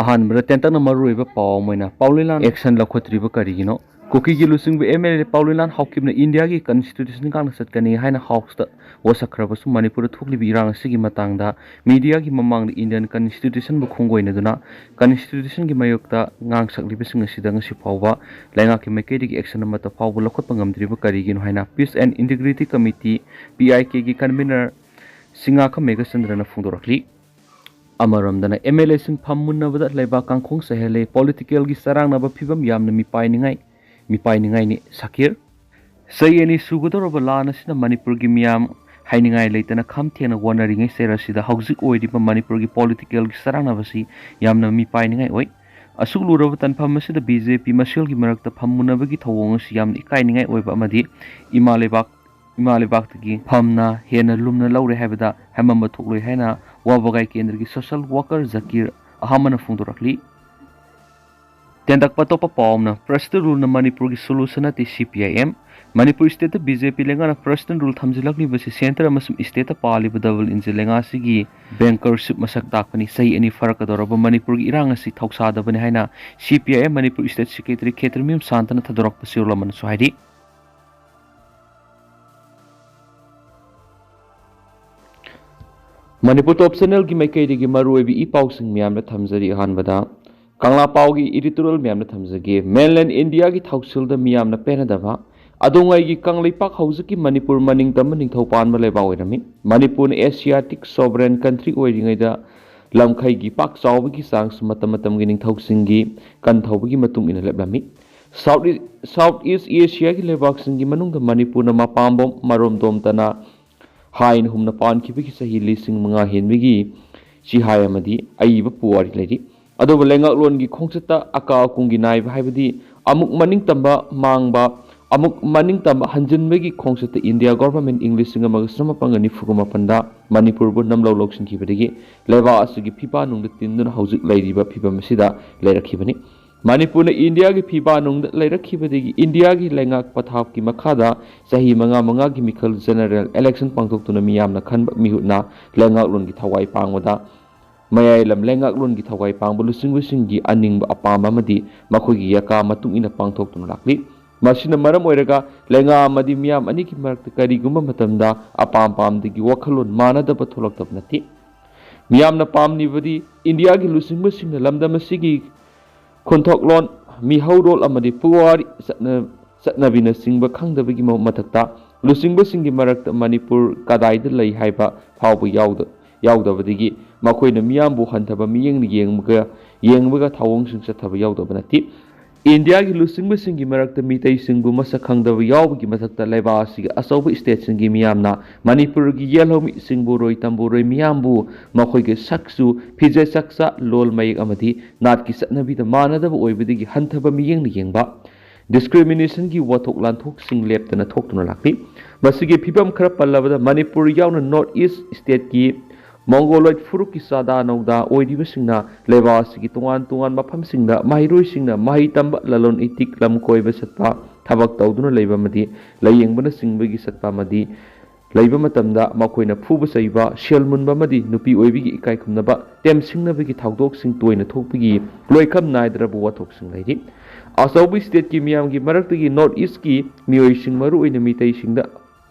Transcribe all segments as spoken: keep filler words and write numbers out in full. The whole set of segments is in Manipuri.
ꯑꯍꯥꯟꯕꯗ ꯇꯦꯟꯇꯛꯅ ꯃꯔꯨꯑꯣꯏꯕ ꯄꯥꯎ ꯑꯃ ꯑꯣꯏꯅ ꯄꯥꯎꯂꯤꯂꯥꯟ action ꯂꯧꯈꯠꯇ꯭ꯔꯤꯕ ꯀꯔꯤꯒꯤꯅꯣ? ꯀꯨꯀꯤꯒꯤ ꯂꯨꯆꯤꯡꯕ M L A ꯄꯥꯎꯂꯤꯂꯥꯟ ꯍꯥꯎꯀꯤꯞꯅ ꯏꯟꯗꯤꯌꯥꯒꯤ constitution ꯉꯥꯛꯅ ꯆꯠꯀꯅꯤ ꯍꯥꯏꯅ House ꯇ ꯋꯥꯁꯛꯈ꯭ꯔꯕꯁꯨ, ꯃꯅꯤꯄꯨꯔꯗ ꯊꯣꯛꯂꯤꯕ ꯏꯔꯥꯡ ꯑꯁꯤꯒꯤ ꯃꯇꯥꯡꯗ media ꯒꯤ ꯃꯃꯥꯡꯗ Indian constitution ꯕꯨ ꯈꯣꯡꯒꯣꯏꯅꯗꯨꯅ constitution ꯒꯤ ꯃꯥꯌꯣꯛꯇ ꯉꯥꯡ ꯁꯛꯂꯤꯕꯁꯤꯡ ꯑꯁꯤꯗ ꯉꯁꯤ ꯐꯥꯎꯕ ꯂꯩꯉꯥꯛꯀꯤ ꯃꯥꯏꯀꯩꯗꯒꯤ action ꯑꯃꯠꯇ ꯐꯥꯎꯕ ꯂꯧꯈꯠꯄ ꯉꯝꯗ꯭ꯔꯤꯕ ꯀꯔꯤꯒꯤꯅꯣ ꯍꯥꯏꯅ Peace and Integrity Committee, P I K ꯒꯤ convener ꯁꯤꯡꯉꯥꯈꯝ ꯃꯦꯘꯆꯟꯗ꯭ꯔꯅ ꯐꯣꯡꯗꯣꯔꯛꯂꯤ꯫ ꯑꯃꯔꯣꯝꯗꯅ, M L A ꯁꯤꯡ ꯐꯝ ꯃꯨꯟꯅꯕꯗ ꯂꯩꯕꯥꯛ ꯀꯥꯡꯈꯣꯡ ꯆꯥꯏꯍꯜꯂꯦ, political ꯒꯤ ꯆꯔꯥꯡꯅꯕ ꯐꯤꯕꯝ ꯌꯥꯝꯅ ꯃꯤꯄꯥꯏꯅꯤꯡꯉꯥꯏ, ꯃꯤꯄꯥꯏꯅꯤꯡꯉꯥꯏꯅꯤ꯫ ꯁꯀꯤꯔ, ꯆꯍꯤ ꯑꯅꯤ ꯁꯨꯒꯗꯧꯔꯕ ꯂꯥꯟ ꯑꯁꯤꯅ ꯃꯅꯤꯄꯨꯔꯒꯤ ꯃꯤꯌꯥꯝ ꯍꯥꯏꯅꯤꯡꯉꯥꯏ ꯂꯩꯇꯅ ꯈꯝ ꯊꯦꯡꯅ ꯋꯥꯅꯔꯤꯉꯩ ꯆꯩꯔꯛ ꯑꯁꯤꯗ ꯍꯧꯖꯤꯛ ꯑꯣꯏꯔꯤꯕ ꯃꯅꯤꯄꯨꯔꯒꯤ political ꯒꯤ ꯆꯔꯥꯡꯅꯕꯁꯤ ꯌꯥꯝꯅ ꯃꯤꯄꯥꯏꯅꯤꯡꯉꯥꯏ ꯑꯣꯏ꯫ ꯑꯁꯨꯛ ꯂꯨꯔꯕ ꯇꯥꯟꯐꯝ ꯑꯁꯤꯗ B J P ꯃꯁꯦꯜꯒꯤ ꯃꯔꯛꯇ ꯐꯝ ꯃꯨꯟꯅꯕꯒꯤ ꯊꯧꯑꯣꯡ ꯑꯁꯤ ꯌꯥꯝꯅ ꯏꯀꯥꯏꯅꯤꯡꯉꯥꯏ ꯑꯣꯏꯕ ꯑꯃꯗꯤ ꯏꯃꯥ ꯂꯩꯕꯥꯛ, ꯏꯃꯥ ꯂꯩꯕꯥꯛꯇꯒꯤ ꯐꯝꯅ ꯍꯦꯟꯅ ꯂꯨꯝꯅ ꯂꯧꯔꯦ ꯍꯥꯏꯕꯗ ꯍꯥꯏꯃꯟꯕ ꯊꯣꯛꯂꯣꯏ ꯍꯥꯏꯅ ꯋꯥꯕꯒꯥꯏ ꯀꯦꯟꯗ꯭ꯔꯒꯤ social worker ꯖꯀꯤꯔ ꯑꯍꯃꯅ ꯐꯣꯡꯗꯣꯔꯛꯂꯤ꯫ ꯇꯦꯟꯇꯛꯄ ꯑꯇꯣꯞꯄ ꯄꯥꯎ ꯑꯃꯅ, President Rule ꯅ ꯃꯅꯤꯄꯨꯔꯒꯤ solution ꯅꯠꯇꯦ C P I M꯫ Manipur state ꯇ B J P ꯂꯩꯉꯥꯛꯅ President Rule ꯊꯝꯖꯤꯜꯂꯛꯂꯤꯕꯁꯤ centre ꯑꯃꯁꯨꯡ state ꯇ ꯄꯥꯜꯂꯤꯕ double engine ꯂꯩꯉꯥꯛ ꯑꯁꯤꯒꯤ bankership ꯃꯁꯛ ꯇꯥꯛꯄꯅꯤ꯫ ꯆꯍꯤ ꯑꯅꯤ ꯐꯥꯔꯛꯀꯗꯧꯔꯕ ꯃꯅꯤꯄꯨꯔꯒꯤ ꯏꯔꯥꯡ ꯑꯁꯤ ꯊꯧꯁꯥꯗꯕꯅꯤ ꯍꯥꯏꯅ C P I M Manipur state secretary ꯈꯦꯇ꯭ꯔꯤꯃꯌꯨꯝ ꯁꯥꯟꯇꯅ ꯊꯥꯗꯣꯔꯛꯄ ꯆꯦꯔꯣꯜ ꯑꯃꯅꯁꯨ ꯍꯥꯏꯔꯤ꯫ ꯃꯅꯤꯄꯨꯔ Top Channel ꯒꯤ ꯃꯥꯏꯀꯩꯗꯒꯤ ꯃꯔꯨꯑꯣꯏꯕ ꯏ ꯄꯥꯎꯁꯤꯡ ꯃꯌꯥꯝꯗ ꯊꯝꯖꯔꯤ꯫ ꯑꯍꯥꯟꯕꯗ ꯀꯪꯂꯥ ꯄꯥꯎꯒꯤ editorial ꯃꯌꯥꯝꯗ ꯊꯝꯖꯒꯦ꯫ Mainland India ꯒꯤ ꯊꯧꯁꯤꯜꯗ ꯃꯤꯌꯥꯝꯅ ꯄꯦꯟꯅꯗꯕ꯫ ꯑꯗꯣꯉꯩꯒꯤ ꯀꯪꯂꯩꯄꯥꯛ ꯍꯧꯖꯤꯛꯀꯤ ꯃꯅꯤꯄꯨꯔ ꯃꯅꯤꯡ ꯇꯝꯕ ꯅꯤꯡꯊꯧ ꯄꯥꯟꯕ ꯂꯩꯕꯥꯛ ꯑꯣꯏꯔꯝꯃꯤ꯫ ꯃꯅꯤꯄꯨꯔꯅ Asiatic sovereign country ꯑꯣꯏꯔꯤꯉꯩꯗ ꯂꯝꯈꯩꯒꯤ ꯄꯥꯛ ꯆꯥꯎꯕꯒꯤ ꯆꯥꯡꯁꯨ ꯃꯇꯝ ꯃꯇꯝꯒꯤ ꯅꯤꯡꯊꯧꯁꯤꯡꯒꯤ ꯀꯟ ꯊꯧꯕꯒꯤ ꯃꯇꯨꯡ ꯏꯟꯅ ꯂꯦꯞꯂꯝꯃꯤ꯫ South East, South East Asia ꯒꯤ ꯂꯩꯕꯥꯛꯁꯤꯡꯒꯤ ꯃꯅꯨꯡꯗ ꯃꯅꯤꯄꯨꯔꯅ ꯃꯄꯥꯝꯕꯣꯝ ꯃꯔꯣꯝꯗꯣꯝꯇꯅ ꯍꯥꯏꯅ ꯍꯨꯝꯅ ꯄꯥꯟꯈꯤꯕꯒꯤ ꯆꯍꯤ ꯂꯤꯁꯤꯡ ꯃꯉꯥ ꯍꯦꯟꯕꯒꯤ ꯆꯤꯍꯥꯏ ꯑꯃꯗꯤ ꯑꯏꯕ ꯄꯨꯋꯥꯔꯤ ꯂꯩꯔꯤ꯫ ꯑꯗꯨꯕꯨ ꯂꯩꯉꯥꯛꯂꯣꯟꯒꯤ ꯈꯣꯡꯆꯠꯇ ꯑꯀꯥ ꯑꯀꯨꯝꯒꯤ ꯅꯥꯏꯕ ꯍꯥꯏꯕꯗꯤ ꯑꯃꯨꯛ ꯃꯅꯤꯡ ꯇꯝꯕ ꯃꯥꯡꯕ, ꯑꯃꯨꯛ ꯃꯅꯤꯡ ꯇꯝꯕ ꯍꯟꯖꯤꯟꯕꯒꯤ ꯈꯣꯡꯆꯠꯇ ꯏꯟꯗꯤꯌꯥ government ꯏꯪ ꯂꯤꯁꯤꯡ ꯑꯃꯒ ꯆꯃꯥꯄꯟꯒ ꯅꯤꯐꯨꯒ ꯃꯥꯄꯟꯗ ꯃꯅꯤꯄꯨꯔꯕꯨ ꯅꯝꯂꯧ ꯂꯧꯁꯤꯟꯈꯤꯕꯗꯒꯤ ꯂꯩꯕꯥꯛ ꯑꯁꯤꯒꯤ ꯐꯤꯕꯥ ꯅꯨꯡꯗ ꯇꯤꯟꯗꯨꯅ ꯍꯧꯖꯤꯛ ꯂꯩꯔꯤꯕ ꯐꯤꯕꯝ ꯑꯁꯤꯗ ꯂꯩꯔꯛꯈꯤꯕꯅꯤ꯫ ꯃꯅꯤꯄꯨꯔꯅ ꯏꯟꯗꯤꯌꯥꯒꯤ ꯐꯤꯕꯥ ꯅꯨꯡꯗ ꯂꯩꯔꯛꯈꯤꯕꯗꯒꯤ ꯏꯟꯗꯤꯌꯥꯒꯤ ꯂꯩꯉꯥꯛ ꯄꯊꯥꯞꯀꯤ ꯃꯈꯥꯗ ꯆꯍꯤ ꯃꯉꯥ ꯃꯉꯥꯒꯤ ꯃꯤꯈꯜ general election ꯄꯥꯡꯊꯣꯛꯇꯨꯅ ꯃꯤꯌꯥꯝꯅ ꯈꯟꯕ ꯃꯤꯍꯨꯠꯅ ꯂꯩꯉꯥꯛꯂꯣꯟꯒꯤ ꯊꯋꯥꯏ ꯄꯥꯡꯕꯗ ꯃꯌꯥꯏ ꯂꯝ ꯂꯩꯉꯥꯛꯂꯣꯟꯒꯤ ꯊꯋꯥꯏ ꯄꯥꯡꯕ ꯂꯨꯆꯤꯡꯕꯁꯤꯡꯒꯤ ꯑꯅꯤꯡꯕ ꯑꯄꯥꯝꯕ ꯑꯃꯗꯤ ꯃꯈꯣꯏꯒꯤ ꯌꯥꯀꯥ ꯃꯇꯨꯡ ꯏꯟꯅ ꯄꯥꯡꯊꯣꯛꯇꯨꯅ ꯂꯥꯛꯂꯤ꯫ ꯃꯁꯤꯅ ꯃꯔꯝ ꯑꯣꯏꯔꯒ ꯂꯩꯉꯥꯛ ꯑꯃꯗꯤ ꯃꯤꯌꯥꯝ ꯑꯅꯤꯒꯤ ꯃꯔꯛꯇ ꯀꯔꯤꯒꯨꯝꯕ ꯃꯇꯝꯗ ꯑꯄꯥꯝ ꯄꯥꯝꯗꯒꯤ ꯋꯥꯈꯜꯂꯣꯟ ꯃꯥꯟꯅꯗꯕ ꯊꯣꯛꯂꯛꯇꯕ ꯅꯠꯇꯦ꯫ ꯃꯤꯌꯥꯝꯅ ꯄꯥꯝꯂꯤꯕꯗꯤ ꯏꯟꯗꯤꯌꯥꯒꯤ ꯂꯨꯆꯤꯡꯕꯁꯤꯡꯅ ꯂꯝꯗꯝ ꯑꯁꯤꯒꯤ ꯈꯨꯟꯊꯣꯛꯂꯣꯟ, ꯃꯤꯍꯧꯔꯣꯜ ꯑꯃꯗꯤ ꯄꯨꯋꯥꯔꯤ ꯆꯠꯅ-, ꯆꯠꯅꯕꯤꯅꯆꯤꯡꯕ ꯈꯪꯗꯕꯒꯤ ꯃ-, ꯃꯊꯛꯇ ꯂꯨꯆꯤꯡꯕꯁꯤꯡꯒꯤ ꯃꯔꯛꯇ ꯃꯅꯤꯄꯨꯔ ꯀꯗꯥꯏꯗ ꯂꯩ ꯍꯥꯏꯕ ꯐꯥꯎꯕ ꯌꯥꯎꯗ-, ꯌꯥꯎꯗꯕꯗꯒꯤ ꯃꯈꯣꯏꯅ ꯃꯤꯌꯥꯝꯕꯨ ꯍꯟꯊꯕ ꯃꯤꯠꯌꯦꯡꯅ ꯌꯦꯡꯕꯒ, ꯌꯦꯡꯕꯒ ꯊꯧꯑꯣꯡꯁꯤꯡ ꯆꯠꯊꯕ ꯌꯥꯎꯗꯕ ꯅꯠꯇꯦ꯫ ꯏꯟꯗꯤꯌꯥꯒꯤ ꯂꯨꯆꯤꯡꯕꯁꯤꯡꯒꯤ ꯃꯔꯛꯇ ꯃꯤꯇꯩꯁꯤꯡꯕꯨ ꯃꯁꯛ ꯈꯪꯗꯕ ꯌꯥꯎꯕꯒꯤ ꯃꯊꯛꯇ ꯂꯩꯕꯥꯛ ꯑꯁꯤꯒꯤ ꯑꯆꯧꯕ ꯏꯁꯇꯦꯠꯁꯤꯡꯒꯤ ꯃꯤꯌꯥꯝꯅ ꯃꯅꯤꯄꯨꯔꯒꯤ ꯌꯦꯜꯍꯧꯃꯤꯁꯤꯡꯕꯨ, ꯔꯣꯏ ꯇꯝꯕꯨ, ꯔꯣꯏ ꯃꯤꯌꯥꯝꯕꯨ ꯃꯈꯣꯏꯒꯤ ꯁꯛꯆꯨ, ꯐꯤꯖꯦꯠ ꯆꯛꯆꯥ, ꯂꯣꯜ ꯃꯌꯦꯛ ꯑꯃꯗꯤ ꯅꯥꯠꯀꯤ ꯆꯠꯅꯕꯤꯗ ꯃꯥꯟꯅꯗꯕ ꯑꯣꯏꯕꯗꯒꯤ ꯍꯟꯊꯕ ꯃꯤꯠꯌꯦꯡꯅ ꯌꯦꯡꯕ, ꯗꯤꯁꯀ꯭ꯔꯤꯃꯤꯅꯦꯁꯟꯒꯤ ꯋꯥꯊꯣꯛ ꯂꯥꯟꯊꯣꯛꯁꯤꯡ ꯂꯦꯞꯇꯅ ꯊꯣꯛꯇꯨꯅ ꯂꯥꯛꯂꯤ꯫ ꯃꯁꯤꯒꯤ ꯐꯤꯕꯝ ꯈꯔ ꯄꯜꯂꯕꯗ, ꯃꯅꯤꯄꯨꯔ ꯌꯥꯎꯅ ꯅꯣꯔꯠ ꯏꯁ ꯁ꯭ꯇꯦꯠꯀꯤ ꯃꯣꯡꯒꯣꯂꯣꯏꯗ ꯐꯨꯔꯨꯞꯀꯤ ꯆꯥꯗꯥ ꯅꯧꯗꯥ ꯑꯣꯏꯔꯤꯕꯁꯤꯡꯅ ꯂꯩꯕꯥꯛ ꯑꯁꯤꯒꯤ ꯇꯣꯉꯥꯟ ꯇꯣꯉꯥꯟꯕ ꯃꯐꯝꯁꯤꯡꯗ ꯃꯍꯩꯔꯣꯏꯁꯤꯡꯅ ꯃꯍꯩ ꯇꯝꯕ, ꯂꯂꯣꯟ ꯏꯇꯤꯛ, ꯂꯝ ꯀꯣꯏꯕ ꯆꯠꯄ, ꯊꯕꯛ ꯇꯧꯗꯨꯅ ꯂꯩꯕ ꯑꯃꯗꯤ ꯂꯥꯏꯌꯦꯡꯕꯅꯆꯤꯡꯕꯒꯤ ꯆꯠꯄ ꯑꯃꯗꯤ ꯂꯩꯕ ꯃꯇꯝꯗ ꯃꯈꯣꯏꯅ ꯐꯨꯕ ꯆꯩꯕ, ꯁꯦꯜ ꯃꯨꯟꯕ ꯑꯃꯗꯤ ꯅꯨꯄꯤ ꯑꯣꯏꯕꯤꯒꯤ ꯏꯀꯥꯏ ꯈꯨꯝꯅꯕ ꯇꯦꯝꯁꯤꯡꯅꯕꯒꯤ ꯊꯧꯗꯣꯛꯁꯤꯡ ꯇꯣꯏꯅ ꯊꯣꯛꯄꯒꯤ ꯂꯣꯏꯈꯝ ꯅꯥꯏꯗ꯭ꯔꯕ ꯋꯥꯊꯣꯛꯁꯤꯡ ꯂꯩꯔꯤ꯫ ꯑꯆꯧꯕ ꯁ꯭ꯇꯦꯠꯀꯤ ꯃꯤꯌꯥꯝꯒꯤ ꯃꯔꯛꯇꯒꯤ ꯅꯣꯔꯠ ꯏꯁꯀꯤ ꯃꯤꯑꯣꯏꯁꯤꯡ, ꯃꯔꯨꯑꯣꯏꯅ ꯃꯤꯇꯩꯁꯤꯡꯗ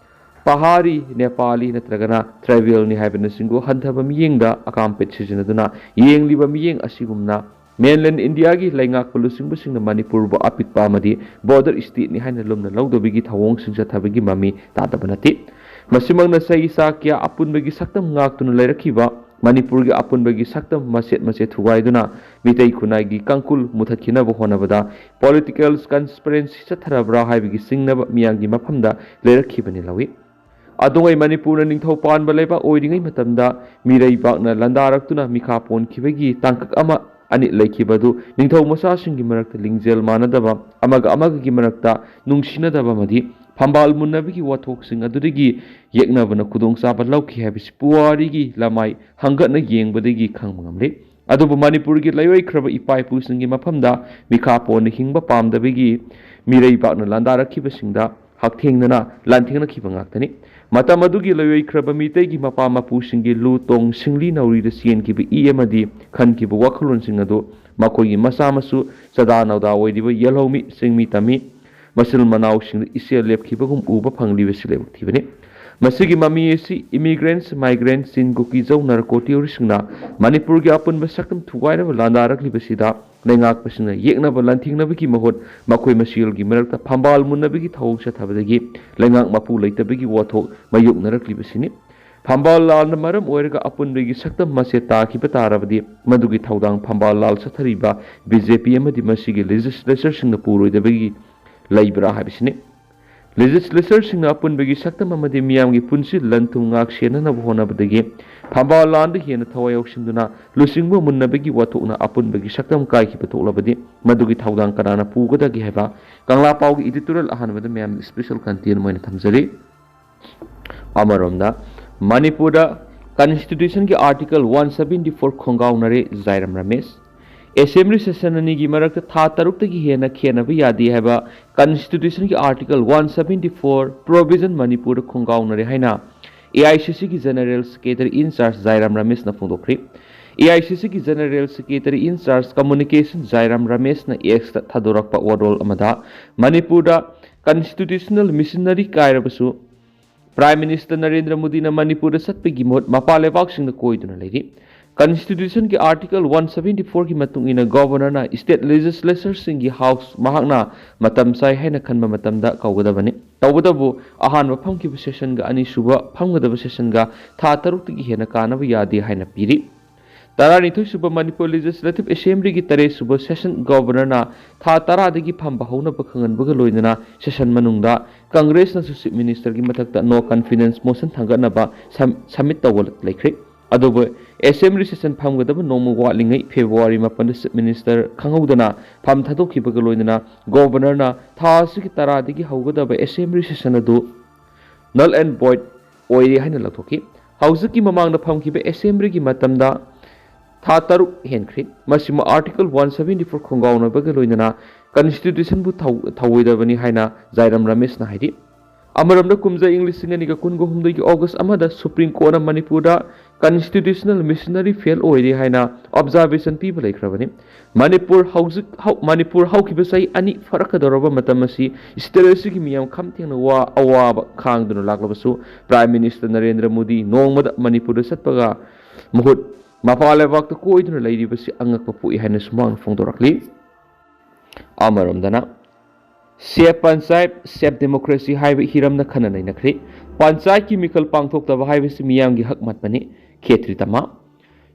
ꯄꯍꯥꯔꯤ, ꯅꯦꯄꯥꯂꯤ ꯅꯠꯇ꯭ꯔꯒꯅ ꯇ꯭ꯔꯥꯏꯕꯦꯜꯅꯤ ꯍꯥꯏꯕꯅꯆꯤꯡꯕ ꯍꯟꯊꯕ ꯃꯤꯠꯌꯦꯡꯗ ꯑꯀꯥꯝꯄꯦꯠ ꯁꯤꯖꯤꯟꯅꯗꯨꯅ ꯌꯦꯡꯂꯤꯕ ꯃꯤꯠꯌꯦꯡ ꯑꯁꯤꯒꯨꯝꯅ ꯃꯦꯟꯂꯦꯟ ꯏꯟꯗꯤꯌꯥꯒꯤ ꯂꯩꯉꯥꯛꯄ ꯂꯨꯆꯤꯡꯕꯁꯤꯡꯅ ꯃꯅꯤꯄꯨꯔꯕꯨ ꯑꯄꯤꯛꯄ ꯑꯃꯗꯤ ꯕꯣꯔꯗꯔ ꯁ꯭ꯇꯦꯠꯅꯤ ꯍꯥꯏꯅ ꯂꯨꯝꯅ ꯂꯧꯗꯕꯒꯤ ꯊꯧꯑꯣꯡꯁꯤꯡ ꯆꯠꯊꯕꯒꯤ ꯃꯃꯤ ꯇꯥꯗꯕ ꯅꯠꯇꯦ꯫ ꯃꯁꯤꯃꯛꯅ ꯆꯍꯤ ꯆꯥ ꯀꯌꯥ ꯑꯄꯨꯟꯕꯒꯤ ꯁꯛꯇꯝ ꯉꯥꯛꯇꯨꯅ ꯂꯩꯔꯛꯈꯤꯕ ꯃꯅꯤꯄꯨꯔꯒꯤ ꯑꯄꯨꯟꯕꯒꯤ ꯁꯛꯇꯝ ꯃꯆꯦꯠ ꯃꯆꯦꯠ ꯊꯨꯒꯥꯏꯗꯨꯅ ꯃꯤꯇꯩ ꯈꯨꯟꯅꯥꯏꯒꯤ ꯀꯥꯡꯈꯨꯜ ꯃꯨꯊꯠꯈꯤꯅꯕ ꯍꯣꯠꯅꯕꯗ ꯄꯣꯂꯤꯇꯤꯀꯦꯜ ꯀꯟꯁꯄꯤꯔꯦꯟꯁꯤ ꯆꯠꯊꯔꯕ꯭ꯔꯥ ꯍꯥꯏꯕꯒꯤ ꯆꯤꯡꯅꯕ ꯃꯤꯌꯥꯝꯒꯤ ꯃꯐꯝꯗ ꯂꯩꯔꯛꯈꯤꯕꯅꯤ ꯂꯧꯏ꯫ ꯑꯗꯨꯉꯩ ꯃꯅꯤꯄꯨꯔꯅ ꯅꯤꯡꯊꯧ ꯄꯥꯟꯕ ꯂꯩꯕꯥꯛ ꯑꯣꯏꯔꯤꯉꯩ ꯃꯇꯝꯗ ꯃꯤꯔꯩꯕꯥꯛꯅ ꯂꯥꯟꯗꯥꯔꯛꯇꯨꯅ ꯃꯤꯈꯥ ꯄꯣꯟꯈꯤꯕꯒꯤ ꯇꯥꯡꯀꯛ ꯑꯃ ꯑꯅꯤ ꯂꯩꯈꯤꯕ ꯑꯗꯨ ꯅꯤꯡꯊꯧ ꯃꯆꯥꯁꯤꯡꯒꯤ ꯃꯔꯛꯇ ꯂꯤꯡꯖꯦꯜ ꯃꯥꯟꯅꯗꯕ, ꯑꯃꯒ ꯑꯃꯒꯒꯤ ꯃꯔꯛꯇ ꯅꯨꯡꯁꯤꯅꯗꯕ ꯑꯃꯗꯤ ꯐꯝꯕꯥꯜ ꯃꯨꯟꯅꯕꯒꯤ ꯋꯥꯊꯣꯛꯁꯤꯡ ꯑꯗꯨꯗꯒꯤ ꯌꯦꯛꯅꯕꯅ ꯈꯨꯗꯣꯡꯆꯥꯕ ꯂꯧꯈꯤ ꯍꯥꯏꯕꯁꯤ ꯄꯨꯋꯥꯔꯤꯒꯤ ꯂꯃꯥꯏ ꯍꯪꯒꯠꯅ ꯌꯦꯡꯕꯗꯒꯤ ꯈꯪꯕ ꯉꯝꯂꯤ꯫ ꯑꯗꯨꯕꯨ ꯃꯅꯤꯄꯨꯔꯒꯤ ꯂꯩꯔꯣꯏꯈ꯭ꯔꯕ ꯏꯄꯥ ꯏꯄꯨꯁꯤꯡꯒꯤ ꯃꯐꯝꯗ ꯃꯤꯈꯥ ꯄꯣꯟꯅ ꯍꯤꯡꯕ ꯄꯥꯝꯗꯕꯒꯤ ꯃꯤꯔꯩꯕꯥꯛꯅ ꯂꯥꯟꯗꯥꯔꯛꯈꯤꯕꯁꯤꯡꯗ ꯍꯛꯊꯦꯡꯅꯅ ꯂꯥꯟꯊꯦꯡꯅꯈꯤꯕ ꯉꯥꯛꯇꯅꯤ꯫ ꯃꯇꯝ ꯑꯗꯨꯒꯤ ꯂꯣꯏꯈ꯭ꯔꯕ ꯃꯤꯇꯩꯒꯤ ꯃꯄꯥ ꯃꯄꯨꯁꯤꯡꯒꯤ ꯂꯨ ꯇꯣꯡ ꯁꯤꯡꯂꯤ ꯅꯥꯎꯔꯤꯗ ꯆꯦꯟꯈꯤꯕ ꯏ ꯑꯃꯗꯤ ꯈꯟꯈꯤꯕ ꯋꯥꯈꯜꯂꯣꯟꯁꯤꯡ ꯑꯗꯨ ꯃꯈꯣꯏꯒꯤ ꯃꯆꯥ ꯃꯁꯨ ꯆꯗꯥ ꯅꯧꯗꯥ ꯑꯣꯏꯔꯤꯕ ꯌꯦꯜꯍꯧꯃꯤ ꯆꯤꯡꯃꯤ ꯇꯝꯃꯤ ꯃꯆꯤꯜ ꯃꯅꯥꯎꯁꯤꯡꯗ ꯏꯆꯦꯜ ꯂꯦꯞꯈꯤꯕꯒꯨꯝ ꯎꯕ ꯐꯪꯂꯤꯕꯁꯤ ꯂꯥꯏꯕꯛ ꯊꯤꯕꯅꯤ꯫ ꯃꯁꯤꯒꯤ ꯃꯃꯤ ꯑꯁꯤ immigrants, migrants, ꯆꯤꯟ ꯀꯨꯀꯤ ꯖꯧ ꯅꯥꯔꯀꯣ ꯇꯤꯑꯣꯔꯤꯁꯁꯤꯡꯅ ꯃꯅꯤꯄꯨꯔꯒꯤ ꯑꯄꯨꯟꯕ ꯁꯛꯇꯝ ꯊꯨꯒꯥꯏꯅꯕ ꯂꯥꯟꯗꯥꯔꯛꯂꯤꯕꯁꯤꯗ ꯂꯩꯉꯥꯛꯄꯁꯤꯡꯅ ꯌꯦꯛꯅꯕ ꯂꯥꯟꯊꯦꯡꯅꯕꯒꯤ ꯃꯍꯨꯠ ꯃꯈꯣꯏ ꯃꯁꯦꯜꯒꯤ ꯃꯔꯛꯇ ꯐꯝꯕꯥꯜ ꯃꯨꯟꯅꯕꯒꯤ ꯊꯧꯑꯣꯡ ꯆꯠꯊꯕꯗꯒꯤ ꯂꯩꯉꯥꯛ ꯃꯄꯨ ꯂꯩꯇꯕꯒꯤ ꯋꯥꯊꯣꯛ ꯃꯥꯌꯣꯛꯅꯔꯛꯂꯤꯕꯁꯤꯅꯤ꯫ ꯐꯝꯕꯥꯜ ꯂꯥꯜꯅ ꯃꯔꯝ ꯑꯣꯏꯔꯒ ꯑꯄꯨꯟꯕꯒꯤ ꯁꯛꯇꯝ ꯃꯆꯦꯠ ꯇꯥꯈꯤꯕ ꯇꯥꯔꯕꯗꯤ ꯃꯗꯨꯒꯤ ꯊꯧꯗꯥꯡ ꯐꯝꯕꯥꯜ ꯂꯥꯜ ꯆꯠꯊꯔꯤꯕ ꯕꯤ ꯖꯦ ꯄꯤ ꯑꯃꯗꯤ ꯃꯁꯤꯒꯤ ꯂꯦꯖꯤꯁꯂꯦꯆꯔꯁꯤꯡꯅ ꯄꯨꯔꯣꯏꯗꯕꯒꯤ ꯂꯩꯕ꯭ꯔꯥ ꯍꯥꯏꯕꯁꯤꯅꯤ꯫ ꯂꯦꯖꯤꯁꯂꯦꯆꯔꯁꯤꯡꯅ ꯑꯄꯨꯟꯕꯒꯤ ꯁꯛꯇꯝ ꯑꯃꯗꯤ ꯃꯤꯌꯥꯝꯒꯤ ꯄꯨꯟꯁꯤ ꯂꯟ ꯊꯨꯝ ꯉꯥꯛ ꯁꯦꯟꯅꯅꯕ ꯍꯣꯠꯅꯕꯗꯒꯤ ꯐꯝꯕꯥꯜ ꯂꯥꯟꯗ ꯍꯦꯟꯅ ꯊꯋꯥꯏ ꯌꯥꯎꯁꯤꯟꯗꯨꯅ ꯂꯨꯆꯤꯡꯕ ꯃꯨꯟꯅꯕꯒꯤ ꯋꯥꯊꯣꯛꯅ ꯑꯄꯨꯟꯕꯒꯤ ꯁꯛꯇꯝ ꯀꯥꯏꯈꯤꯕ ꯊꯣꯛꯂꯕꯗꯤ ꯃꯗꯨꯒꯤ ꯊꯧꯗꯥꯡ ꯀꯅꯥꯅ ꯄꯨꯒꯗꯒꯦ ꯍꯥꯏꯕ ꯀꯪꯂꯥ ꯄꯥꯎꯒꯤ editorial ꯑꯍꯥꯟꯕꯗ ꯃꯌꯥꯝꯗ special content ꯑꯣꯏꯅ ꯊꯝꯖꯔꯤ꯫ ꯑꯃꯔꯣꯝꯗ ꯃꯅꯤꯄꯨꯔꯗ constitutionꯒꯤ article one seventy four ꯈꯣꯡꯒꯥꯎꯅꯔꯦ ꯖꯥꯏꯔꯥꯝ Ramesh. Assembly session ꯑꯅꯤꯒꯤ ꯃꯔꯛꯇ ꯊꯥ ꯇꯔꯨꯛꯇꯒꯤ ꯍꯦꯟꯅ ꯈꯦꯠꯅꯕ ꯌꯥꯗꯦ ꯍꯥꯏꯕ constitutionꯒꯤ article one seventy four provision ꯃꯅꯤꯄꯨꯔꯗ ꯈꯣꯡꯒꯥꯎꯅꯔꯦ ꯍꯥꯏꯅ A I C Cꯒꯤ General Secretary in charge ꯖꯥꯏꯔꯥꯝ ꯔꯃꯦꯁꯅ ꯐꯣꯡꯗꯣꯛꯈ꯭ꯔꯤ꯫ A I C Cꯒꯤ General Secretary in charge communication ꯖꯥꯏꯔꯥꯝ ꯔꯃꯦꯁꯅ Xꯇ ꯊꯥꯗꯣꯔꯛꯄ ꯋꯥꯔꯣꯜ ꯑꯃꯗ ꯃꯅꯤꯄꯨꯔꯗ constitutional machinery ꯀꯥꯏꯔꯕꯁꯨ Prime Minister Narendra ꯃꯣꯗꯤꯅ ꯃꯅꯤꯄꯨꯔꯗ ꯆꯠꯄꯒꯤ ꯃꯍꯨꯠ ꯃꯄꯥꯟ ꯂꯩꯕꯥꯛꯁꯤꯡꯗ ꯀꯣꯏꯗꯨꯅ ꯂꯩꯔꯤ꯫ Constitutionꯒꯤ article one seventy fourꯒꯤ ꯃꯇꯨꯡ ꯏꯟꯅ Governorꯅ state legislatureꯁꯤꯡꯒꯤ house ꯃꯍꯥꯛꯅ ꯃꯇꯝ ꯆꯥꯏ ꯍꯥꯏꯅ ꯈꯟꯕ ꯃꯇꯝꯗ ꯀꯧꯒꯗꯕꯅꯤ꯫ ꯇꯧꯕꯇꯕꯨ ꯑꯍꯥꯟꯕ ꯐꯝꯈꯤꯕ sessionꯒ ꯑꯅꯤꯁꯨꯕ ꯐꯝꯒꯗꯕ sessionꯒ ꯊꯥ ꯇꯔꯨꯛꯇꯒꯤ ꯍꯦꯟꯅ ꯀꯥꯅꯕ ꯌꯥꯗꯦ ꯍꯥꯏꯅ ꯄꯤꯔꯤ꯫ ꯇꯔꯥꯅꯤꯊꯣꯏ ꯁꯨꯕ ꯃꯅꯤꯄꯨꯔ Legislative Assemblyꯒꯤ ꯇꯔꯦꯠ ꯁꯨꯕ session Governorꯅ ꯊꯥ ꯇꯔꯥꯗꯒꯤ ꯐꯝꯕ ꯍꯧꯅꯕ ꯈꯪꯍꯟꯕꯒ ꯂꯣꯏꯅꯅ session ꯃꯅꯨꯡꯗ Congressꯅꯁꯨ Chief Ministerꯒꯤ ꯃꯊꯛꯇ no confidence motion ꯊꯥꯡꯒꯠꯅꯕ sum-, submit ꯇꯧꯕ ꯂꯩꯈ꯭ꯔꯦ꯫ ꯑꯗꯨꯕꯨ Assembly session ꯐꯝꯒꯗꯕ ꯅꯣꯡꯃ ꯋꯥꯠꯂꯤꯉꯩ February ꯃꯥꯄꯟꯗ Chief Minister ꯈꯪꯍꯧꯗꯅ ꯐꯝ ꯊꯥꯗꯣꯛꯈꯤꯕꯒ ꯂꯣꯏꯅꯅ Governorꯅ ꯊꯥ ꯑꯁꯤꯒꯤ ꯇꯔꯥꯗꯒꯤ ꯍꯧꯒꯗꯕ Assembly session ꯑꯗꯨ null and void ꯑꯣꯏꯔꯦ ꯍꯥꯏꯅ ꯂꯧꯊꯣꯛꯈꯤ꯫ ꯍꯧꯖꯤꯛꯀꯤ ꯃꯃꯥꯡꯗ ꯐꯝꯈꯤꯕ Assemblyꯒꯤ ꯃꯇꯝꯗ ꯊꯥ ꯇꯔꯨꯛ ꯍꯦꯟꯈ꯭ꯔꯦ꯫ ꯃꯁꯤꯃ article one seventy four ꯈꯣꯡꯒꯥꯎꯅꯕꯒ ꯂꯣꯏꯅꯅ constitutionꯕꯨ ꯊꯧ-, ꯊꯧꯑꯣꯏꯗꯕꯅꯤ ꯍꯥꯏꯅ ꯖꯥꯏꯔꯥꯝ ꯔꯃꯦꯁꯅ ꯍꯥꯏꯔꯤ꯫ ꯑꯃꯔꯣꯝꯗ, ꯀꯨꯝꯖꯥ ꯏꯪ ꯂꯤꯁꯤꯡ ꯑꯅꯤꯒ ꯀꯨꯟꯒ ꯍꯨꯝꯗꯣꯏꯒꯤ August ꯑꯃꯗ Supreme Courtꯅ ꯃꯅꯤꯄꯨꯔꯗ constitutional missionary fail ꯑꯣꯏꯔꯦ ꯍꯥꯏꯅ observation ꯄꯤꯕ ꯂꯩꯈ꯭ꯔꯕꯅꯤ꯫ ꯃꯅꯤꯄꯨꯔ ꯍꯧꯖꯤꯛ ꯍꯧ-, ꯃꯅꯤꯄꯨꯔ ꯍꯧꯈꯤꯕ ꯆꯍꯤ ꯑꯅꯤ ꯐꯥꯔꯛꯀꯗꯧꯔꯕ ꯃꯇꯝ ꯑꯁꯤ state ꯑꯁꯤꯒꯤ ꯃꯤꯌꯥꯝ ꯈꯝ ꯊꯦꯡꯅ ꯋꯥ-, ꯑꯋꯥꯕ ꯈꯥꯡꯗꯨꯅ ꯂꯥꯛꯂꯕꯁꯨ, Prime Minister ꯅꯔꯦꯟꯗ꯭ꯔ ꯃꯣꯗꯤ ꯅꯣꯡꯃꯗ ꯃꯅꯤꯄꯨꯔꯗ ꯆꯠꯄꯒ ꯃꯍꯨꯠ ꯃꯄꯥꯟ ꯂꯩꯕꯥꯛꯇ ꯀꯣꯏꯗꯨꯅ ꯂꯩꯔꯤꯕꯁꯤ ꯑꯉꯛꯄ ꯄꯣꯛꯏ ꯍꯥꯏꯅ ꯁꯨꯃꯥꯡꯅ ꯐꯣꯡꯗꯣꯔꯛꯂꯤ꯫ ꯑꯃꯔꯣꯝꯗꯅ, Save Panchayat, Save Democracy ꯍꯥꯏꯕ ꯍꯤꯔꯝꯅ ꯈꯟꯅ ꯅꯩꯅꯈ꯭ꯔꯦ꯫ ꯄꯟꯆꯥꯌꯠꯀꯤ ꯃꯤꯈꯜ ꯄꯥꯡꯊꯣꯛꯇꯕ ꯍꯥꯏꯕꯁꯤ ꯃꯤꯌꯥꯝꯒꯤ ꯍꯛ ꯃꯠꯄꯅꯤ꯫ ꯈꯦꯇ꯭ꯔꯤ ꯇꯃꯥ꯫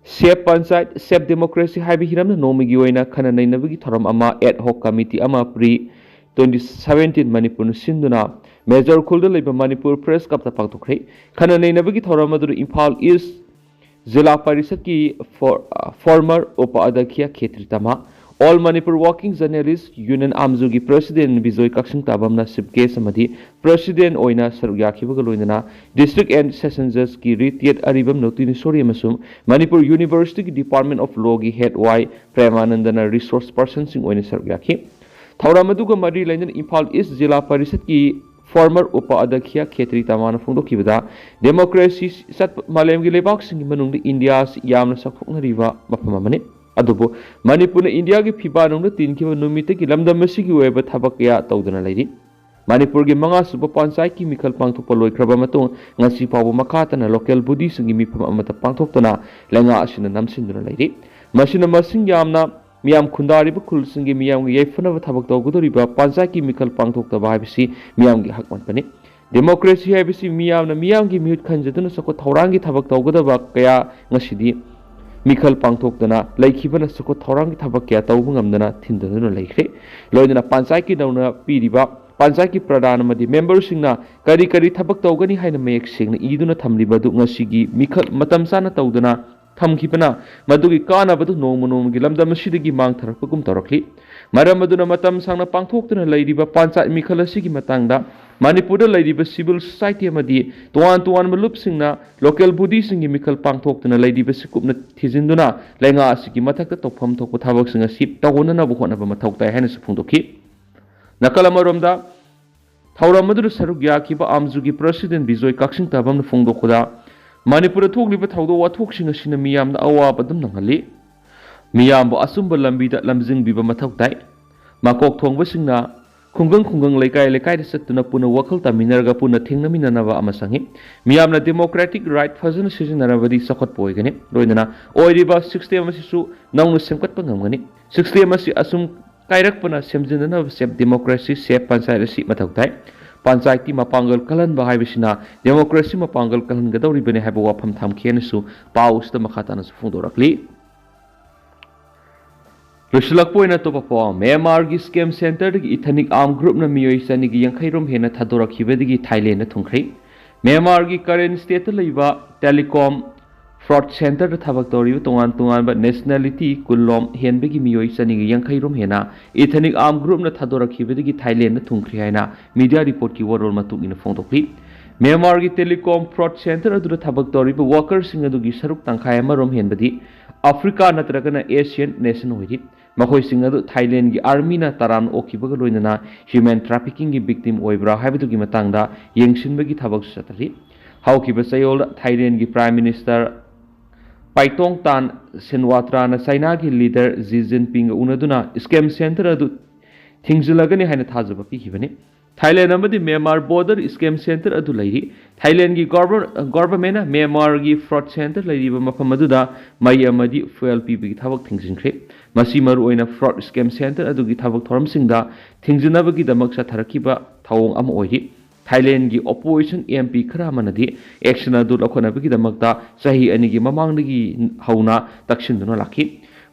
Save Panchayat, Save Democracy ꯍꯥꯏꯕ ꯍꯤꯔꯝꯅ ꯅꯣꯡꯃꯒꯤ ꯑꯣꯏꯅ ꯈꯟꯅ ꯅꯩꯅꯕꯒꯤ ꯊꯧꯔꯝ ꯑꯃ ad hoc committee ꯑꯃ pre twenty seventeen ꯃꯅꯤꯄꯨꯔꯅ ꯁꯤꯟꯗꯨꯅ ꯃꯦꯖꯣꯔ ꯈꯨꯜꯗ ꯂꯩꯕ ꯃꯅꯤꯄꯨꯔ Press Clubꯇ ꯄꯥꯡꯊꯣꯛꯈ꯭ꯔꯦ꯫ ꯈꯟꯅ ꯅꯩꯅꯕꯒꯤ ꯊꯧꯔꯝ ꯑꯗꯨꯗ ꯏꯝꯐꯥꯜ East ꯖꯤꯂꯥ ꯄꯔꯤꯁꯠꯀꯤ for-, ꯑ, former ꯎꯄ ꯑꯗ꯭ꯌꯛꯁ ꯈꯦꯇ꯭ꯔꯤ ꯇꯃꯥ, All Manipur Working Journalist Union ꯑꯥꯝꯖꯨꯒꯤ President Bijoy ꯀꯛꯆꯤꯡ ꯇꯥꯕꯝꯅ chief guest ꯑꯃꯗꯤ President ꯑꯣꯏꯅ ꯁꯔꯨꯛ ꯌꯥꯈꯤꯕꯒ ꯂꯣꯏꯅꯅ District and Session Judgeꯀꯤ retired ꯑꯔꯤꯕꯝ ꯅꯣꯇꯤꯅꯤꯁꯣꯔꯤ ꯑꯃꯁꯨꯡ Manipur Universityꯒꯤ Department of Lawꯒꯤ head Y ꯄ꯭ꯔꯦꯃꯥꯅꯟꯗꯅ resource personꯁꯤꯡ ꯑꯣꯏꯅ ꯁꯔꯨꯛ ꯌꯥꯈꯤ꯫ ꯊꯧꯔꯝ ꯑꯗꯨꯒ ꯃꯔꯤ ꯂꯩꯅꯅ ꯏꯝꯐꯥꯜ East ꯖꯤꯂꯥ ꯄꯔꯤꯁꯠꯀꯤ former ꯎꯄ ꯑꯗ꯭ꯌꯛꯁ ꯈꯦꯇ꯭ꯔꯤ ꯇꯃꯥꯅ ꯐꯣꯡꯗꯣꯛꯈꯤꯕꯗ, democracy ꯆꯠꯄ ꯃꯥꯂꯦꯝꯒꯤ ꯂꯩꯕꯥꯛꯁꯤꯡꯒꯤ ꯃꯅꯨꯡꯗ ꯏꯟꯗꯤꯌꯥ ꯑꯁꯤ ꯌꯥꯝꯅ ꯆꯥꯎꯊꯣꯛꯅꯔꯤꯕ ꯃꯐꯝ ꯑꯃꯅꯤ꯫ ꯑꯗꯨꯕꯨ ꯃꯅꯤꯄꯨꯔꯅ ꯏꯟꯗꯤꯌꯥꯒꯤ ꯐꯤꯕꯥꯛꯅꯨꯡꯗ ꯇꯤꯟꯈꯤꯕ ꯅꯨꯃꯤꯠꯇꯒꯤ ꯂꯝꯗꯝ ꯑꯁꯤꯒꯤ ꯑꯣꯏꯕ ꯊꯕꯛ ꯀꯌꯥ ꯇꯧꯗꯨꯅ ꯂꯩꯔꯤ꯫ ꯃꯅꯤꯄꯨꯔꯒꯤ ꯃꯉꯥꯁꯨꯕ ꯄꯟꯆꯥꯌꯠꯀꯤ ꯃꯤꯈꯜ ꯄꯥꯡꯊꯣꯛꯄ ꯂꯣꯏꯈ꯭ꯔꯕ ꯃꯇꯨꯡ, ꯉꯁꯤ ꯐꯥꯎꯕ ꯃꯈꯥ ꯇꯥꯅ local bodyꯁꯤꯡꯒꯤ ꯃꯤꯐꯝ ꯑꯃꯠꯇ ꯄꯥꯡꯊꯣꯛꯇꯅ ꯂꯩꯉꯥꯛ ꯑꯁꯤꯅ ꯅꯝꯁꯤꯟꯗꯨꯅ ꯂꯩꯔꯤ꯫ ꯃꯁꯤꯅ ꯃꯁꯤꯡ ꯌꯥꯝꯅ ꯃꯤꯌꯥꯝ ꯈꯨꯟꯗꯥꯔꯤꯕ ꯈꯨꯜꯁꯤꯡꯒꯤ ꯃꯤꯌꯥꯝꯒꯤ ꯌꯥꯏꯐꯅꯕ ꯊꯕꯛ ꯇꯧꯒꯗꯧꯔꯤꯕ ꯄꯟꯆꯥꯌꯠꯀꯤ ꯃꯤꯈꯜ ꯄꯥꯡꯊꯣꯛꯇꯕ ꯍꯥꯏꯕꯁꯤ ꯃꯤꯌꯥꯝꯒꯤ ꯍꯛ ꯃꯠꯄꯅꯤ꯫ Democracy ꯍꯥꯏꯕꯁꯤ ꯃꯤꯌꯥꯝꯅ ꯃꯤꯌꯥꯝꯒꯤ ꯃꯤꯍꯨꯠ ꯈꯟꯖꯗꯨꯅ ꯆꯥꯎꯈꯠ ꯊꯧꯔꯥꯡꯒꯤ ꯊꯕꯛ ꯇꯧꯒꯗꯕ ꯀꯌꯥ ꯉꯁꯤꯗꯤ ꯃꯤꯈꯜ ꯄꯥꯡꯊꯣꯛꯇꯅ ꯂꯩꯈꯤꯕꯅ ꯆꯥꯎꯈꯠ ꯊꯧꯔꯥꯡꯒꯤ ꯊꯕꯛ ꯀꯌꯥ ꯇꯧꯕ ꯉꯝꯗꯅ ꯊꯤꯟꯗꯗꯨꯅ ꯂꯩꯈ꯭ꯔꯦ꯫ ꯂꯣꯏꯅꯅ ꯄꯟꯆꯥꯌꯠꯀꯤ ꯅꯧꯅ ꯄꯤꯔꯤꯕ ꯄꯟꯆꯥꯌꯠꯀꯤ ꯄ꯭ꯔꯙꯥꯟ ꯑꯃꯗꯤ memberꯁꯤꯡꯅ ꯀꯔꯤ ꯀꯔꯤ ꯊꯕꯛ ꯇꯧꯒꯅꯤ ꯍꯥꯏꯅ ꯃꯌꯦꯛ ꯁꯦꯡꯅ ꯏꯗꯨꯅ ꯊꯝꯂꯤꯕ ꯑꯗꯨ ꯉꯁꯤꯒꯤ ꯃꯤꯈꯜ ꯃꯇꯝ ꯆꯥꯅ ꯇꯧꯗꯅ ꯊꯝꯈꯤꯕꯅ ꯃꯗꯨꯒꯤ ꯀꯥꯟꯅꯕꯗꯨ ꯅꯣꯡꯃ ꯅꯣꯡꯃꯒꯤ ꯂꯝꯗꯝ ꯑꯁꯤꯗꯒꯤ ꯃꯥꯡꯊꯔꯛꯄꯒꯨꯝ ꯇꯧꯔꯛꯂꯤ꯫ ꯃꯔꯝ ꯑꯗꯨꯅ ꯃꯇꯝ ꯁꯥꯡꯅ ꯄꯥꯡꯊꯣꯛꯇꯨꯅ ꯂꯩꯔꯤꯕ ꯄꯟꯆꯥꯌꯠ ꯃꯤꯈꯜ ꯑꯁꯤꯒꯤ ꯃꯇꯥꯡꯗ ꯃꯅꯤꯄꯨꯔꯗ ꯂꯩꯔꯤꯕ civil society ꯑꯃꯗꯤ ꯇꯣꯉꯥꯟ ꯇꯣꯉꯥꯟꯕ ꯂꯨꯞꯁꯤꯡꯅ local bodyꯁꯤꯡꯒꯤ ꯃꯤꯈꯜ ꯄꯥꯡꯊꯣꯛꯇꯨꯅ ꯂꯩꯔꯤꯕꯁꯤ ꯀꯨꯞꯅ ꯊꯤꯖꯤꯟꯗꯨꯅ ꯂꯩꯉꯥꯛ ꯑꯁꯤꯒꯤ ꯃꯊꯛꯇ ꯇꯧꯐꯝ ꯊꯣꯛꯄ ꯊꯕꯛꯁꯤꯡ ꯑꯁꯤ ꯇꯧꯍꯟꯅꯅꯕ ꯍꯣꯠꯅꯕ ꯃꯊꯧ ꯇꯥꯏ ꯍꯥꯏꯅꯁꯨ ꯐꯣꯡꯗꯣꯛꯈꯤ꯫ ꯅꯥꯀꯜ ꯑꯃꯔꯣꯝꯗ, ꯊꯧꯔꯝ ꯑꯗꯨꯗ ꯁꯔꯨꯛ ꯌꯥꯈꯤꯕ ꯑꯥꯝꯖꯨꯒꯤ ꯄ꯭ꯔꯁꯤꯗꯦꯟ ꯕꯤꯖꯣꯏ ꯀꯛꯆꯤꯡ ꯇꯥꯕꯝꯅ ꯐꯣꯡꯗꯣꯛꯄꯗ, ꯃꯅꯤꯄꯨꯔꯗ ꯊꯣꯛꯂꯤꯕ ꯊꯧꯗꯣꯛ ꯋꯥꯊꯣꯛꯁꯤꯡ ꯑꯁꯤꯅ ꯃꯤꯌꯥꯝꯗ ꯑꯋꯥꯕ ꯑꯗꯨꯝ ꯅꯪꯍꯜꯂꯤ꯫ ꯃꯤꯌꯥꯝꯕꯨ ꯑꯆꯨꯝꯕ ꯂꯝꯕꯤꯗ ꯂꯝꯖꯤꯡꯕꯤꯕ ꯃꯊꯧ ꯇꯥꯏ꯫ ꯃꯀꯣꯛ ꯊꯣꯡꯕꯁꯤꯡꯅ ꯈꯨꯡꯒꯪ ꯈꯨꯡꯒꯪ, ꯂꯩꯀꯥꯏ ꯂꯩꯀꯥꯏꯗ ꯆꯠꯇꯨꯅ ꯄꯨꯟꯅ ꯋꯥꯈꯜ ꯇꯥꯃꯤꯟꯅꯔꯒ ꯄꯨꯟꯅ ꯊꯦꯡꯅꯃꯤꯟꯅꯅꯕ ꯑꯃ ꯆꯪꯏ꯫ ꯃꯤꯌꯥꯝꯅ democratic right ꯐꯖꯅ ꯁꯤꯖꯤꯟꯅꯔꯕꯗꯤ ꯆꯥꯎꯈꯠꯄ ꯑꯣꯏꯒꯅꯤ꯫ ꯂꯣꯏꯅꯅ ꯑꯣꯏꯔꯤꯕ system ꯑꯁꯤꯁꯨ ꯅꯧꯅ ꯁꯦꯝꯒꯠꯄ ꯉꯝꯒꯅꯤ꯫ System ꯑꯁꯤ ꯑꯁꯨꯝ ꯀꯥꯏꯔꯛꯄꯅ ꯁꯦꯝꯖꯤꯟꯅꯅꯕ ꯁꯦꯞ democracy, ꯁꯦꯞ ꯄꯟꯆꯥꯌꯠ ꯑꯁꯤ ꯃꯊꯧ ꯇꯥꯏ꯫ ꯄꯟꯆꯥꯌꯠꯀꯤ ꯃꯄꯥꯡꯒꯜ ꯀꯜꯍꯟꯕ ꯍꯥꯏꯕꯁꯤꯅ democracy ꯃꯄꯥꯡꯒꯜ ꯀꯜꯍꯟꯒꯗꯧꯔꯤꯕꯅꯤ ꯍꯥꯏꯕ ꯋꯥꯐꯝ ꯊꯝꯈꯤ ꯍꯥꯏꯅꯁꯨ ꯄꯥꯎ ꯑꯁꯤꯗ ꯃꯈꯥ ꯇꯥꯅꯁꯨ ꯐꯣꯡꯗꯣꯔꯛꯂꯤ꯫ ꯂꯣꯏꯁꯤꯜꯂꯛꯄ ꯑꯣꯏꯅ ꯑꯇꯣꯞꯄ ꯄꯥꯎ, ꯃ꯭ꯌꯥꯟꯃꯥꯔꯒꯤ scam centreꯗꯒꯤ ethnic armed groupꯅ ꯃꯤꯑꯣꯏ ꯆꯅꯤꯒꯤ ꯌꯥꯡꯈꯩ ꯔꯣꯝ ꯍꯦꯟꯅ ꯊꯥꯗꯣꯔꯛꯈꯤꯕꯗꯒꯤ ꯊꯥꯏꯂꯦꯟꯗ ꯊꯨꯡꯈ꯭ꯔꯦ꯫ ꯃ꯭ꯌꯥꯟꯃꯥꯔꯒꯤ Karen stateꯇ ꯂꯩꯕ telecom fraud centreꯗ ꯊꯕꯛ ꯇꯧꯔꯤꯕ ꯇꯣꯉꯥꯟ ꯇꯣꯉꯥꯟꯕ nationality ꯀꯨꯟ ꯂꯣꯝ ꯍꯦꯟꯕꯒꯤ ꯃꯤꯑꯣꯏ ꯆꯅꯤꯒ ꯌꯥꯡꯈꯩ ꯔꯣꯝ ꯍꯦꯟꯅ ethnic armed groupꯅ ꯊꯥꯗꯣꯔꯛꯈꯤꯕꯗꯒꯤ ꯊꯥꯏꯂꯦꯟꯗ ꯊꯨꯡꯈ꯭ꯔꯦ ꯍꯥꯏꯅ media reportꯀꯤ ꯋꯥꯔꯣꯜ ꯃꯇꯨꯡ ꯏꯟꯅ ꯐꯣꯡꯗꯣꯛꯂꯤ꯫ ꯃ꯭ꯌꯥꯟꯃꯥꯔꯒꯤ telecom fraud centre ꯑꯗꯨꯗ ꯊꯕꯛ ꯇꯧꯔꯤꯕ workerꯁꯤꯡ ꯑꯗꯨꯒꯤ ꯁꯔꯨꯛ ꯇꯪꯈꯥꯏ ꯑꯃꯔꯣꯝ ꯍꯦꯟꯕꯗꯤ ꯑꯐ꯭ꯔꯤꯀꯥ ꯅꯠꯇ꯭ꯔꯒꯅ Asian nation ꯑꯣꯏꯔꯤ꯫ ꯃꯈꯣꯏꯁꯤꯡ ꯑꯗꯨ ꯊꯥꯏꯂꯦꯟꯒꯤ armyꯅ ꯇꯔꯥꯝꯅ ꯑꯣꯛꯈꯤꯕꯒ ꯂꯣꯏꯅꯅ human traffickingꯒꯤ victim ꯑꯣꯏꯕ꯭ꯔꯥ ꯍꯥꯏꯕꯗꯨꯒꯤ ꯃꯇꯥꯡꯗ ꯌꯦꯡꯁꯤꯟꯕꯒꯤ ꯊꯕꯛꯁꯨ ꯆꯠꯊꯔꯤ꯫ ꯍꯧꯈꯤꯕ ꯆꯌꯣꯜꯗ ꯊꯥꯏꯂꯦꯟꯒꯤ Prime Minister ꯄꯥꯏꯇꯣꯡ ꯇꯥꯟ ꯁꯤꯟꯋꯥꯇ꯭ꯔꯥꯅ ꯆꯥꯏꯅꯥꯒꯤ leader Xi Jinpingꯒ ꯎꯅꯗꯨꯅ scam centre ꯑꯗꯨ ꯊꯤꯡꯖꯤꯜꯂꯒꯅꯤ ꯍꯥꯏꯅ ꯊꯥꯖꯕ ꯄꯤꯈꯤꯕꯅꯤ꯫ ꯊꯥꯏꯂꯦꯟ ꯑꯃꯗꯤ ꯃ꯭ꯌꯥꯟꯃꯥꯔ border scam centre ꯑꯗꯨ ꯂꯩꯔꯤ꯫ ꯊꯥꯏꯂꯦꯟꯒꯤ governmentꯅ ꯃ꯭ꯌꯥꯟꯃꯥꯔꯒꯤ fraud centre ꯂꯩꯔꯤꯕ ꯃꯐꯝ ꯑꯗꯨꯗ ꯃꯩ ꯑꯃꯗꯤ fuel ꯄꯤꯕꯒꯤ ꯊꯕꯛ ꯊꯤꯡꯖꯤꯟꯈ꯭ꯔꯦ꯫ ꯃꯁꯤ ꯃꯔꯨꯑꯣꯏꯅ fraud scam centre ꯑꯗꯨꯒꯤ ꯊꯕꯛ ꯊꯧꯔꯝꯁꯤꯡꯗ ꯊꯤꯡꯖꯤꯟꯅꯕꯒꯤꯗꯃꯛ ꯆꯠꯊꯔꯛꯈꯤꯕ ꯊꯧꯑꯣꯡ ꯑꯃ ꯑꯣꯏꯔꯤ꯫ ꯊꯥꯏꯂꯦꯟꯒꯤ opposition MP ꯈꯔ ꯑꯃꯅꯗꯤ action ꯑꯗꯨ ꯂꯧꯈꯠꯅꯕꯒꯤꯗꯃꯛꯇ ꯆꯍꯤ ꯑꯅꯤꯒꯤ ꯃꯃꯥꯡꯗꯒꯤ ꯍꯧꯅ ꯇꯛꯁꯤꯟꯗꯨꯅ ꯂꯥꯛꯈꯤ꯫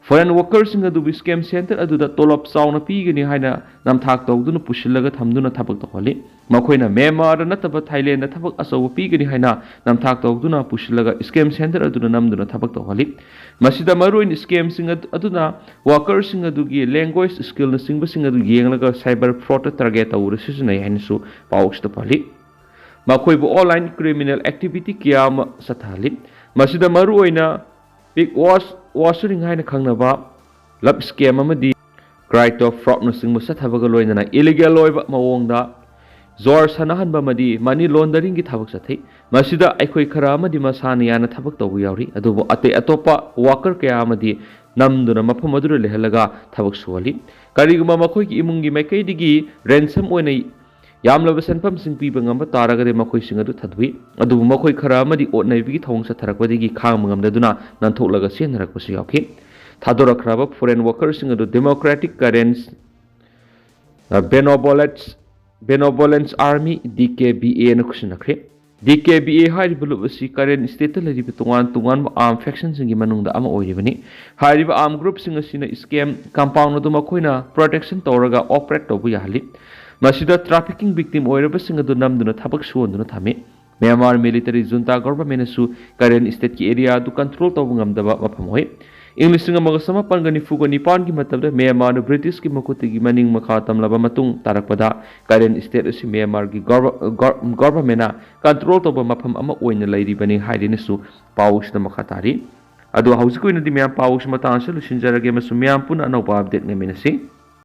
Foreign workerꯁꯤꯡ ꯑꯗꯨꯕꯨ scam centre ꯑꯗꯨꯗ ꯇꯣꯂꯣꯞ ꯆꯥꯎꯅ ꯄꯤꯒꯅꯤ ꯍꯥꯏꯅ ꯅꯝꯊꯥꯛ ꯇꯧꯗꯨꯅ ꯄꯨꯁꯤꯜꯂꯒ ꯊꯝꯗꯨꯅ ꯊꯕꯛ ꯇꯧꯍꯜꯂꯤ꯫ ꯃꯈꯣꯏꯅ ꯃ꯭ꯌꯥꯟꯃꯥꯔꯗ ꯅꯠꯇꯕ ꯊꯥꯏꯂꯦꯟꯗ ꯊꯕꯛ ꯑꯆꯧꯕ ꯄꯤꯒꯅꯤ ꯍꯥꯏꯅ ꯅꯝꯊꯥꯛ ꯇꯧꯗꯨꯅ ꯄꯨꯁꯤꯜꯂꯒ scam centre ꯑꯗꯨꯗ ꯅꯝꯗꯨꯅ ꯊꯕꯛ ꯇꯧꯍꯜꯂꯤ꯫ ꯃꯁꯤꯗ ꯃꯔꯨꯑꯣꯏꯅ scamꯁꯤꯡ ꯑꯗꯨ-, ꯑꯗꯨꯅ workerꯁꯤꯡ ꯑꯗꯨꯒꯤ language skillꯅꯆꯤꯡꯕꯁꯤꯡ ꯑꯗꯨ ꯌꯦꯡꯂꯒ cyber fraudꯇ target ꯇꯧꯕꯗ ꯁꯤꯖꯤꯟꯅꯩ ꯍꯥꯏꯅꯁꯨ ꯄꯥꯎ ꯑꯁꯤꯗ ꯄꯜꯂꯤ꯫ ꯃꯈꯣꯏꯕꯨ online criminal activity ꯀꯌꯥ ꯑꯃ ꯆꯠꯊꯍꯜꯂꯤ꯫ ꯃꯁꯤꯗ ꯃꯔꯨꯑꯣꯏꯅ pig wash-, washing ꯍꯥꯏꯅ ꯈꯪꯅꯕ love scam ꯑꯃꯗꯤ crypto fraudꯅꯆꯤꯡꯕ ꯆꯠꯊꯕꯒ ꯂꯣꯏꯅꯅ illegal ꯑꯣꯏꯕ ꯃꯑꯣꯡꯗ ꯖ꯭ꯋꯥꯔ ꯁꯥꯟꯅꯍꯟꯕ ꯑꯃꯗꯤ ꯃꯅꯤ ꯂꯣꯟꯗꯔꯤꯡꯒꯤ ꯊꯕꯛ ꯆꯠꯊꯩ꯫ ꯃꯁꯤꯗ ꯑꯩꯈꯣꯏ ꯈꯔ ꯑꯃꯗꯤ ꯃꯁꯥꯅ ꯌꯥꯅ ꯊꯕꯛ ꯇꯧꯕ ꯌꯥꯎꯔꯤ, ꯑꯗꯨꯕꯨ ꯑꯇꯩ ꯑꯇꯣꯞꯄ ꯋꯥꯀꯔ ꯀꯌꯥ ꯑꯃꯗꯤ ꯅꯝꯗꯨꯅ ꯃꯐꯝ ꯑꯗꯨꯗ ꯂꯩꯍꯜꯂꯒ ꯊꯕꯛ ꯁꯨꯍꯜꯂꯤ꯫ ꯀꯔꯤꯒꯨꯝꯕ ꯃꯈꯣꯏꯒꯤ ꯏꯃꯨꯡꯒꯤ ꯃꯥꯏꯀꯩꯗꯒꯤ ꯔꯦꯟꯁꯝ ꯑꯣꯏꯅ ꯌꯥꯝꯂꯕ ꯁꯦꯟꯐꯝꯁꯤꯡ ꯄꯤꯕ ꯉꯝꯕ ꯇꯥꯔꯒꯗꯤ ꯃꯈꯣꯏꯁꯤꯡ ꯑꯗꯨ ꯊꯥꯗꯣꯛꯏ꯫ ꯑꯗꯨꯕꯨ ꯃꯈꯣꯏ ꯈꯔ ꯑꯃꯗꯤ ꯑꯣꯠ ꯅꯩꯕꯒꯤ ꯊꯧꯑꯣꯡ ꯆꯠꯊꯔꯛꯄꯗꯒꯤ ꯈꯥꯡꯕ ꯉꯝꯗꯗꯨꯅ ꯅꯥꯟꯊꯣꯛꯂꯒ ꯆꯦꯟꯅꯔꯛꯄꯁꯨ ꯌꯥꯎꯈꯤ꯫ ꯊꯥꯗꯣꯔꯛꯈ꯭ꯔꯕ ꯐꯣꯔꯦꯟ ꯋꯥꯀꯔꯁꯤꯡ ꯑꯗꯨ democratic Karens, benevolent, benevolent army, D K B ꯑꯦꯅ ꯈꯨꯠꯁꯤꯟꯅꯈ꯭ꯔꯦ꯫ ꯗꯤ ꯀꯦ ꯕꯤ ꯑꯦ ꯍꯥꯏꯔꯤꯕ ꯂꯨꯞ ꯑꯁꯤ ꯀꯔꯦꯟ ꯁ꯭ꯇꯦꯠꯇ ꯂꯩꯔꯤꯕ ꯇꯣꯉꯥꯟ ꯇꯣꯉꯥꯟꯕ ꯑꯥꯔꯝ ꯐꯦꯛꯁꯟꯁꯤꯡꯒꯤ ꯃꯅꯨꯡꯗ ꯑꯃ ꯑꯣꯏꯔꯤꯕꯅꯤ꯫ ꯍꯥꯏꯔꯤꯕ ꯑꯥꯔꯝ ꯒ꯭ꯔꯨꯞꯁꯤꯡ ꯑꯁꯤꯅ ꯁ꯭ꯀꯦꯝ ꯀꯝꯄꯥꯎꯟ ꯑꯗꯨ ꯃꯈꯣꯏꯅ ꯄ꯭ꯔꯣꯇꯦꯛꯁꯟ ꯇꯧꯔꯒ ꯑꯣꯄꯔꯦꯠ ꯇꯧꯕ ꯌꯥꯍꯜꯂꯤ꯫ ꯃꯁꯤꯗ ꯇ꯭ꯔꯥꯐꯤꯀꯤꯡ ꯚꯤꯛꯇꯤꯝ ꯑꯣꯏꯔꯕꯁꯤꯡ ꯑꯗꯨ ꯅꯝꯗꯨꯅ ꯊꯕꯛ ꯁꯨꯍꯟꯗꯨꯅ ꯊꯝꯃꯤ꯫ ꯃ꯭ꯌꯥꯟꯃꯥꯔ ꯃꯤꯂꯤꯇꯔꯤ ꯖꯨꯟꯇꯥ ꯒꯣꯚꯔꯟꯃꯦꯟꯠꯅꯁꯨ ꯀꯔꯦꯟ ꯁ꯭ꯇꯦꯠꯀꯤ ꯑꯦꯔꯤꯌꯥ ꯑꯗꯨ ꯀꯟꯇ꯭ꯔꯣꯜ ꯇꯧꯕ ꯉꯝꯗꯕ ꯃꯐꯝ ꯑꯣꯏ꯫ ꯏꯪ ꯂꯤꯁꯤꯡ ꯑꯃꯒ ꯆꯃꯥꯄꯟꯒ ꯅꯤꯐꯨꯒ ꯅꯤꯄꯥꯟꯒꯤ ꯃꯇꯝꯗ ꯃ꯭ꯌꯥꯟꯃꯥꯔꯅ ꯕ꯭ꯔꯤꯇꯤꯁꯀꯤ ꯃꯈꯨꯠꯇꯒꯤ ꯃꯅꯤꯡ ꯃꯈꯥ ꯇꯝꯂꯕ ꯃꯇꯨꯡ ꯇꯥꯔꯛꯄꯗ ꯀꯔꯦꯟ ꯁ꯭ꯇꯦꯠ ꯑꯁꯤ ꯃ꯭ꯌꯥꯟꯃꯥꯔꯒꯤ ꯒꯣꯚꯔ-, ꯒꯣꯚꯔ-, ꯒꯣꯚꯔꯟꯃꯦꯟꯠꯅ ꯀꯟꯇ꯭ꯔꯣꯜ ꯇꯧꯕ ꯃꯐꯝ ꯑꯃ ꯑꯣꯏꯅ ꯂꯩꯔꯤꯕꯅꯤ ꯍꯥꯏꯔꯤꯅꯁꯨ ꯄꯥꯎꯁꯤꯗ ꯃꯈꯥ ꯇꯥꯔꯤ꯫ ꯑꯗꯣ ꯍꯧꯖꯤꯛꯀꯤ ꯑꯣꯏꯅꯗꯤ ꯃꯌꯥꯝ ꯄꯥꯎꯁꯤ ꯃꯇꯥꯡ ꯑꯁꯤꯗ ꯂꯣꯏꯁꯤꯟꯖꯔꯒꯦ ꯑꯃꯁꯨꯡ ꯃꯌꯥꯝ ꯄꯨꯟꯅ ꯑꯅꯧꯕ ꯑꯞꯗꯦꯠ ꯉꯥꯏꯃꯤꯟꯅꯁꯤ꯫